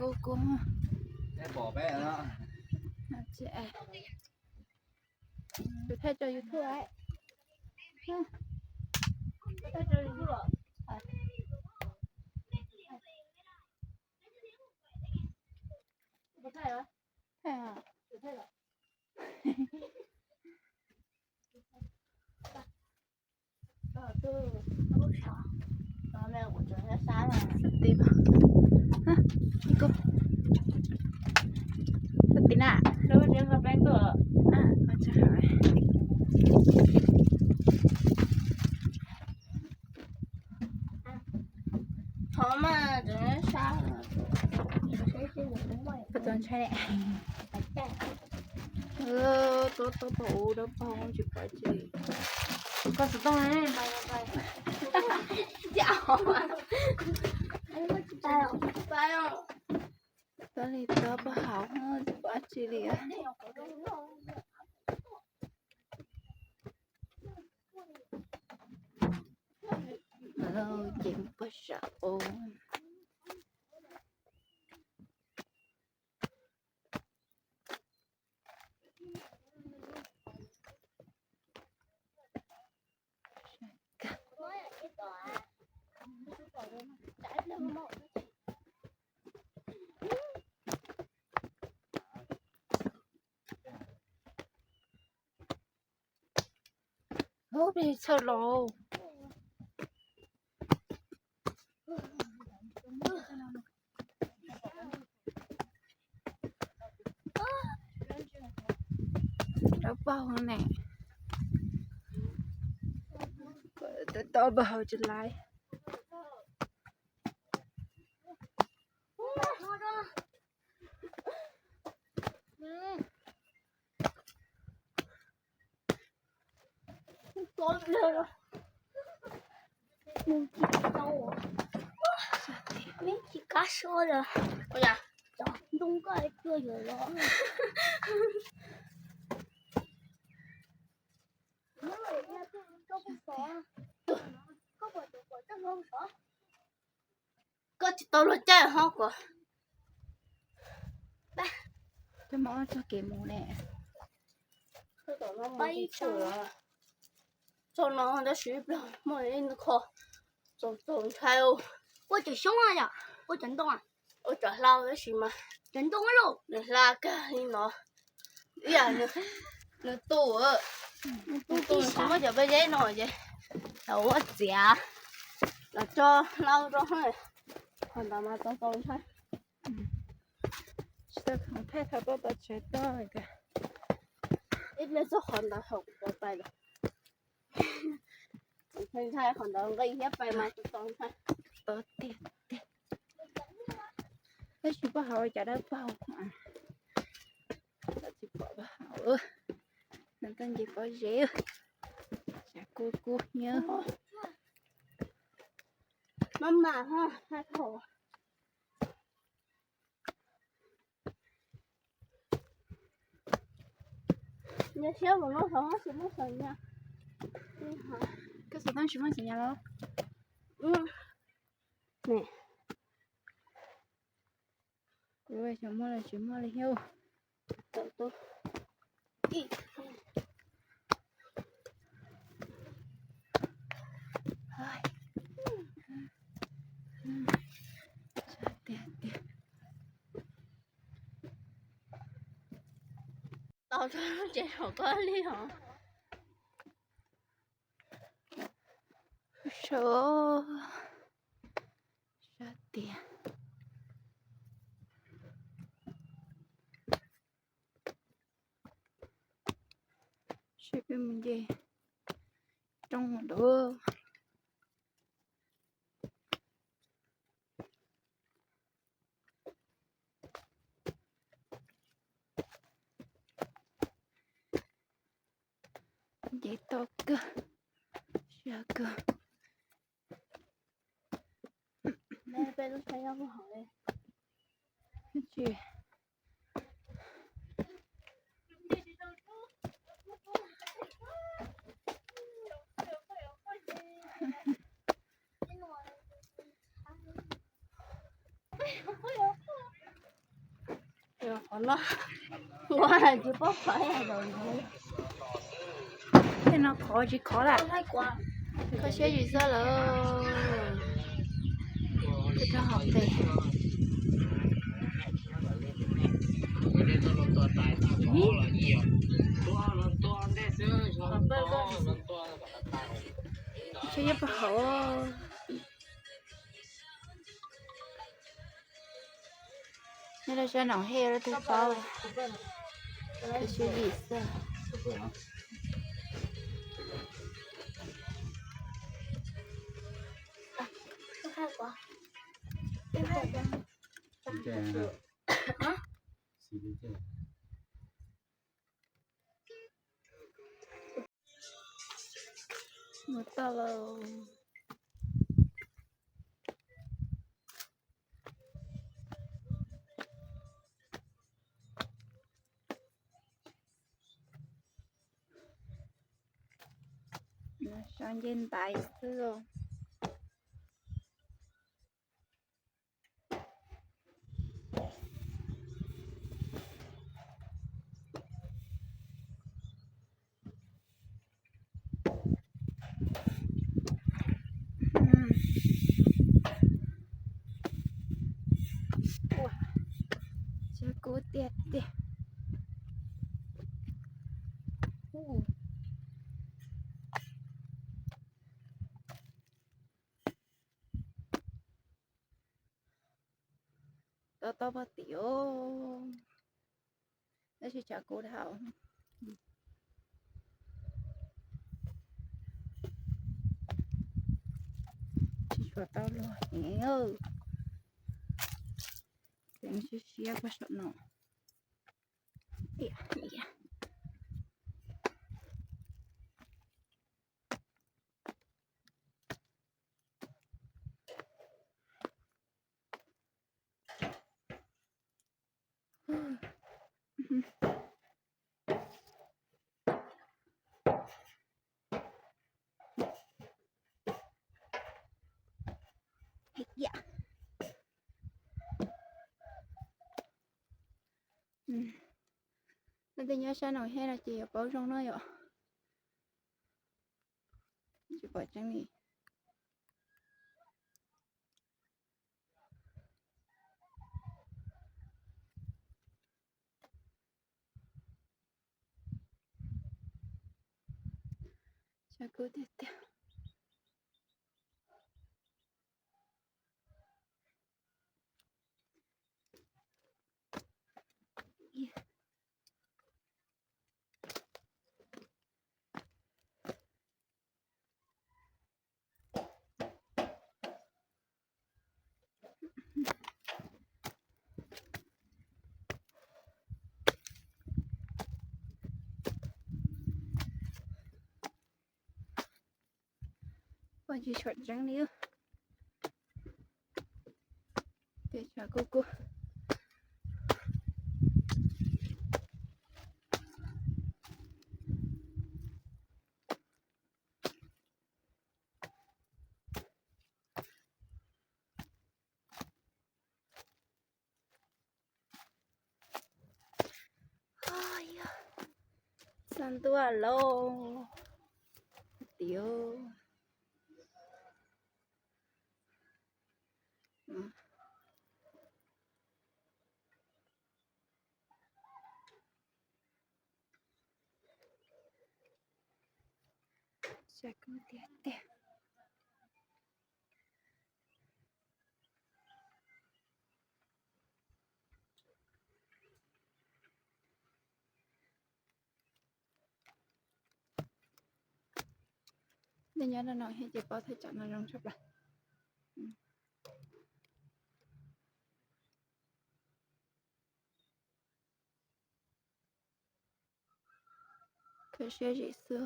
Kuv kuv. Tus thaij tso YouTube. Xab tis, xab tis na. Thov mas, txaus ntshai. Tuab tuab pog ub dawb paug tsis pom tsi. Koj xov tooj ne. Tuab li tuab pog hauv tsis pom tsi li. Ces mus pog saum. Ub, peb txhawj los. Dawb paug ne. Tuab tuab pog hauv tsis laiv. Nws tsis tau, nws tsis kab sab lawm. Cov ntoo koj cua yuav los. Koj tsis tau luag caij hov kuv. Coj mov txog kev mus ne. Txog no tab sis muaj ib qho txaus ntshai. Ua cov xyoob yom, ua cov ntoo, ua cov hlau tab sis mas cov ntoo nws hla kawg li no. Ib yam nws tu, nws tu tsis muab cov pob zeb no ces los ua txiav, los tso hlau rau. Qhov ntawd mas txaus txaus ntshai. Tsis tau khoom thaij thaum tuaj tau tsev tuaj li tiag. Ib pliag txog qhov ntawd hauv kuv pais lawm. Ntshai ntshai qhov ntawd nqis thiab pais mas txaus txaus ntshai. Tod tiag tiag. Tab sis pab hauv cas dawb paug, tsis pom pab hauv. Nws tau nce pob zeb, cas kub kub hnyiab. Maj mam haj thaum Nyob siab mus lub hauv tsis muaj xov nyas. Koj xov tooj tsis muaj xov nyas los? Kuv xyov muaj los tsis muaj li thiab. Tiag tiag. Tau txog lub tsev hauv koj li hos. Sab, sab tiag. Seb peb mus nce roob mus dua. Nce toj kawg, siab kawg. Peb lub tsheb nyob hauv li. Tsis Tej no khov tsis khov lawm. Kho siab zim xwb lawm. Rau hauv pes. Siab ib puag hauv. Nyob rau sab no hej, leej twg paub, kho siab zim xwb. Mus tau lawm. Sab ncej ntais xwb. Tshav kub tiag tiag. Tau tau pog tim os, tab sis tshav kub dhau. Tsis tshua tau luag heev. Ces siab siab puag saum no. Leej twg nyob sab no hej no ces yuav paub zoo no yom. Tsis pom tseeb li. Tshav kub tiag tiag. Ua tsis tshua tseeb li. Tej tshav kub kub. Xa ntuj lauj. Tiag. Tshav kub tiag tiag. Nej nyob rau no hej ces paub thaj tsam no zoo tshaj plaws. Kho siab zim xwb.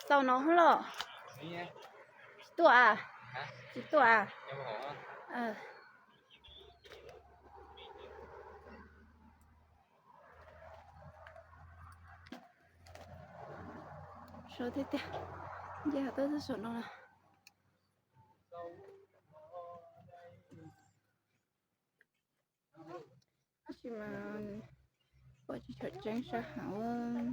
Tau no los? Tsis tuaj a? Tsis tuaj a? Sov tiag tiag, nce hov tau txog saum no na. tsis mas pom tsis tshua tseeb sab heev.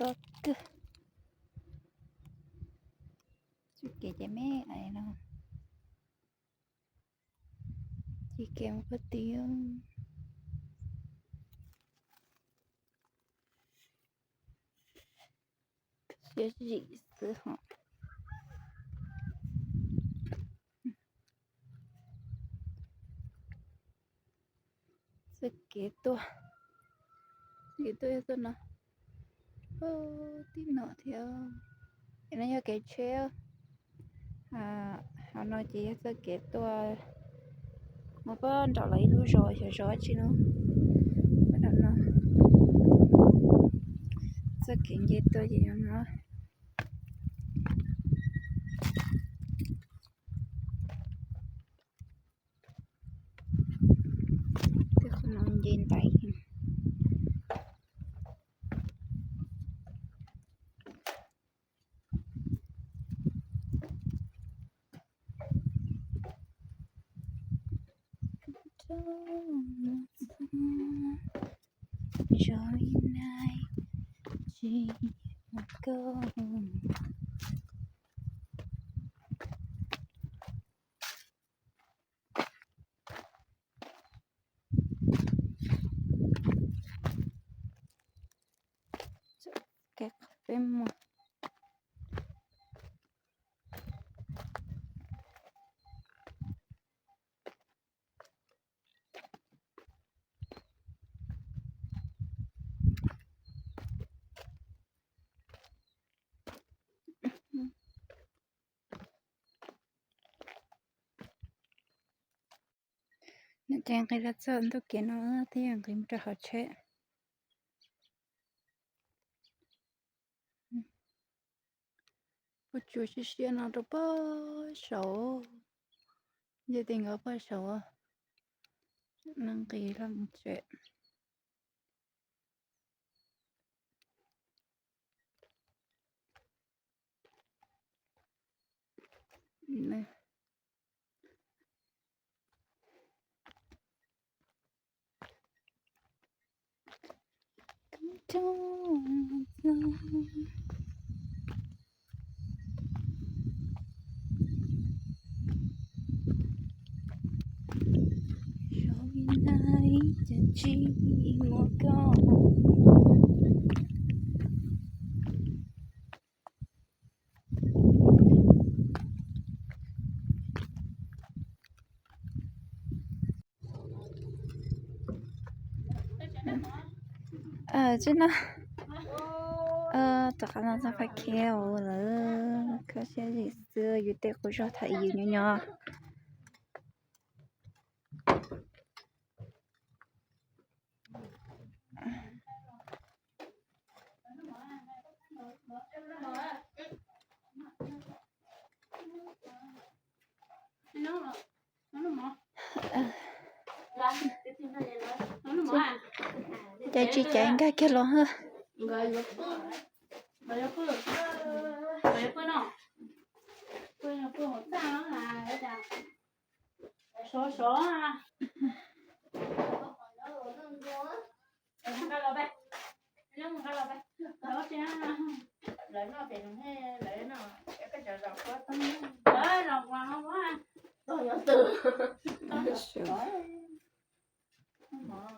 Toj kawg. Txoj kev ces me ais no, ces kev mus puag tid. Siab zim xwb hos. Txoj kev tuaj, txoj kev tuaj yog tuaj no, tib no thiab. Es no yog kev tsheb. Hauv no ces yog txoj kev tuaj mus puag nram lawv ib lub zos, xyov zos tsi no. Txoj kev nce tuaj ces no. Tej qhov no nce ntais. Zov li nai tsis mus koj. Kev qhov peb mus. Nws ces nqis los txog ntu kev no thiab nqis mus rau hauv tsheb. Puag tsuas siab siab no rau puag saud, nce ti nkawd puag saud, no nqis los mus tsev. Tsis no, tom qab no txog qhov kev lawm, kho siab zim xwb, yus tej qub zog tham yus nyob nyob. Cov tsis caiv nkag kiag los hab.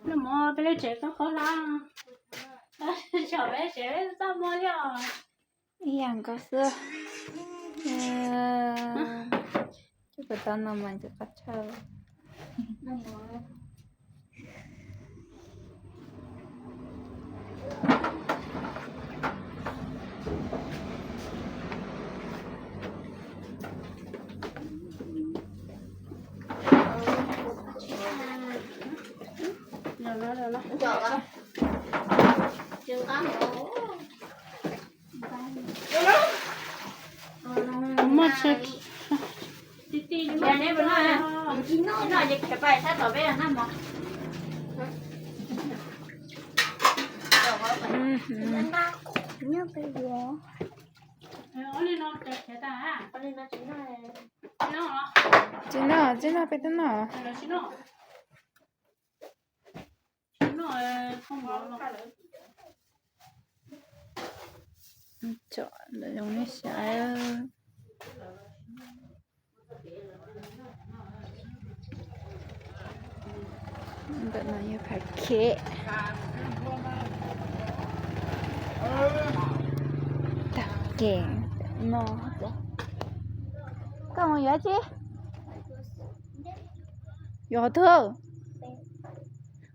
Noj mov peb lub tsev koj qhov hlab, tsev txaj muag li os. Ib yam nkaus xwb. Coj puas tau no mas ntxim qab tshaj. Tsis noj, tsis noj, peb twb noj. Tsom ntawm zoo nej saib. Ntawm no yog phav khev. Tag kis no, koj mus yuav tsi? Yuav qhov twg?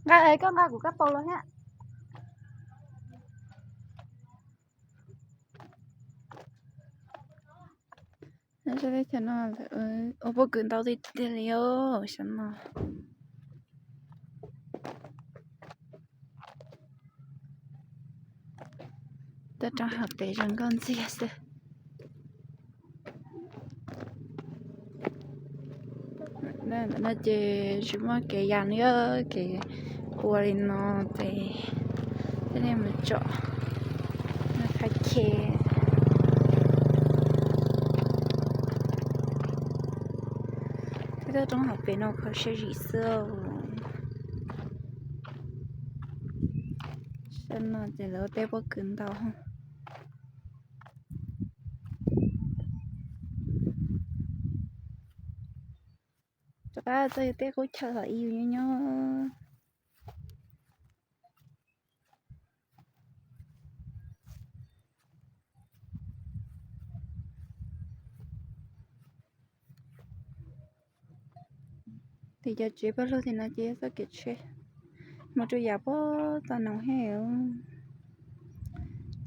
Nqa, koj nqa kuv kab paus los thiab. Teb chaws no ua pob kws ntau tiag tiag li os, xyov no. Tuaj rau hauv pes zoo nkauj ntxiag xwb. Ntawm no ces tsis muaj kev yas li, kev ua li no ces thiaj li mus tsom no qhov khev. Thiab tuaj rau hauv pes no kho siab zim xwb. Sab no ces lawv ua teb pob kws ntau. Rov qab txog yus tej qub chaw los ib yus nyob nyob. Tim cov tsev pawg lug tim no ces yog txoj kev tsheb mus rau yav puag tom no he.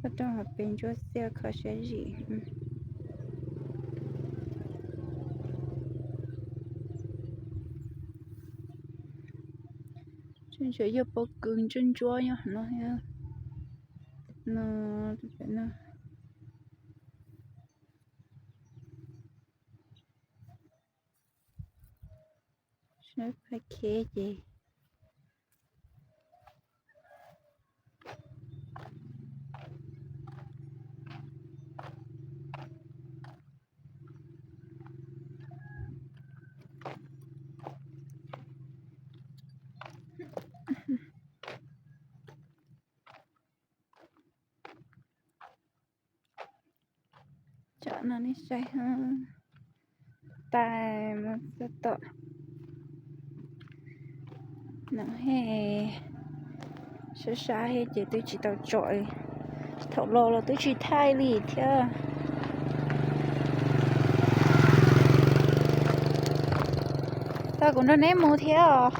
Txog rau hauv pes ntsuab xiab kho siab zim. Tseem tshuav yog pob kws ntsuab ntsuab nyob no thiab. No, no. Saib qhov khev ces Tsam no nej saib, tais mus txog tom no he, sab sab he ces twb tsis tau tsom, thaum los los twb tsis thaij li thiab. Tau kuv nrog neb mus thiab os.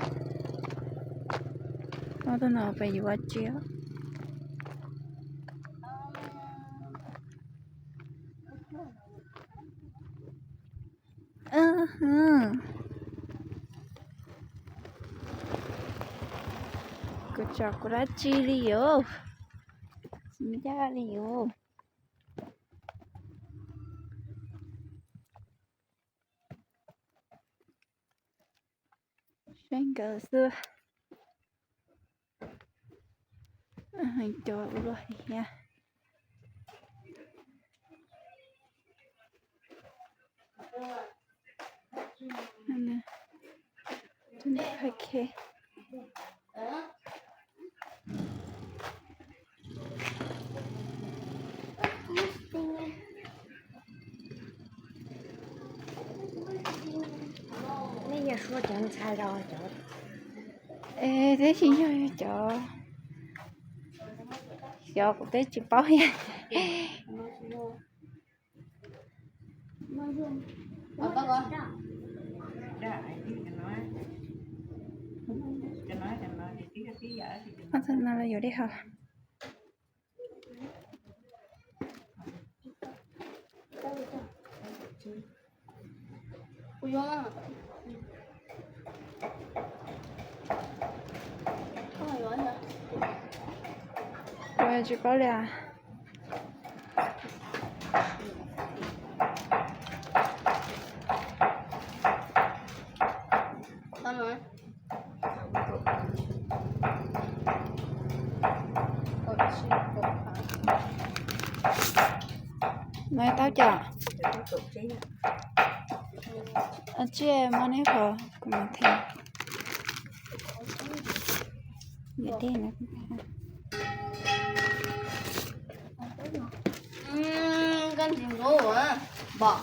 Ob tug no pes yuav ua tsi? Kuv tsom kuv dab tsi li os? Tsis ncaj li os. Saib nkawd xwb. Cov ua luaj li thiab. Nej yog suav cov ntxhais los cov, es twb tsis yog, yog cov xyov, kuv twb tsis paub. No los yuav dej haus. Kuv tsis paub li as. No tau cov tsiaj mas nej qhov kuv mam them. Yam dej no. Nkaj ntsis ntsuav ua npom.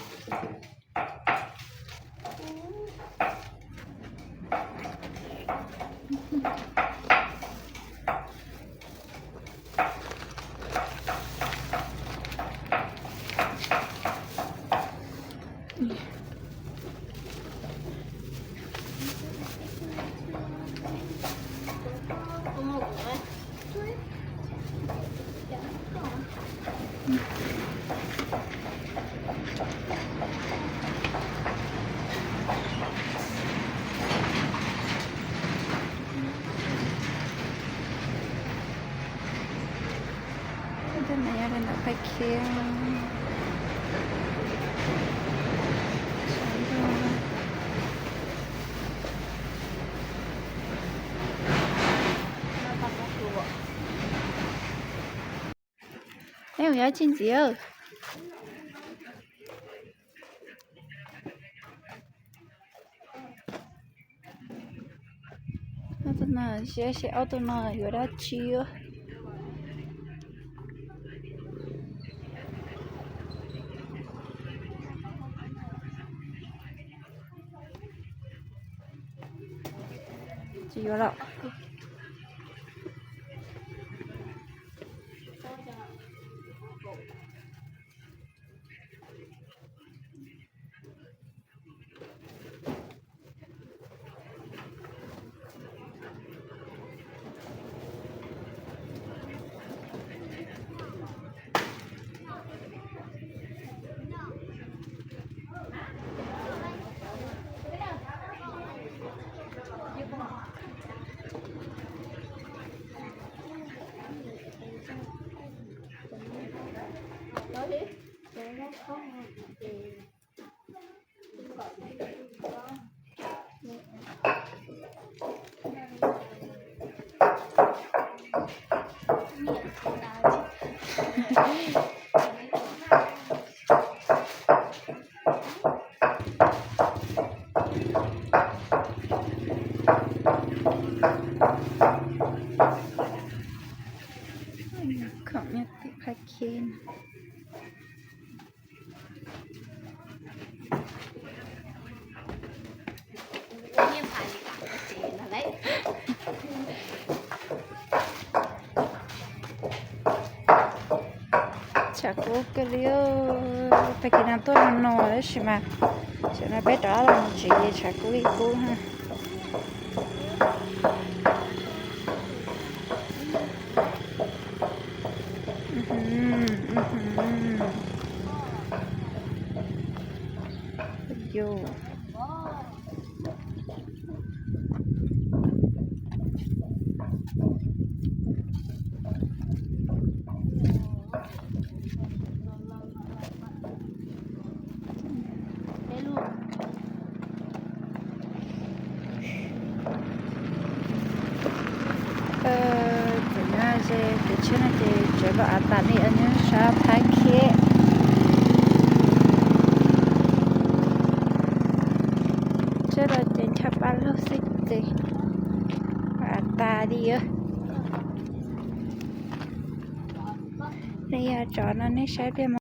Tej no yog li ntawm Paj Khiab. Neb mus yuav tsis ntxiv. Ob tug no, seb ob tug no yuav dab tsi. Tsis yuav lawm. Khoom nyob tim Paj Khiab no. Tshav kub kawg li. Tag kis no tuaj no no tab sis mas tam sim no peb rov los mus tsev ces tshav kub li kub na. Yus. No ces tsev loj av tas li os, nyob sab Phab Kheb. Tsev loj ces ncho pa lug xwb ces av tas li os. Nej yog tso no nej saib peb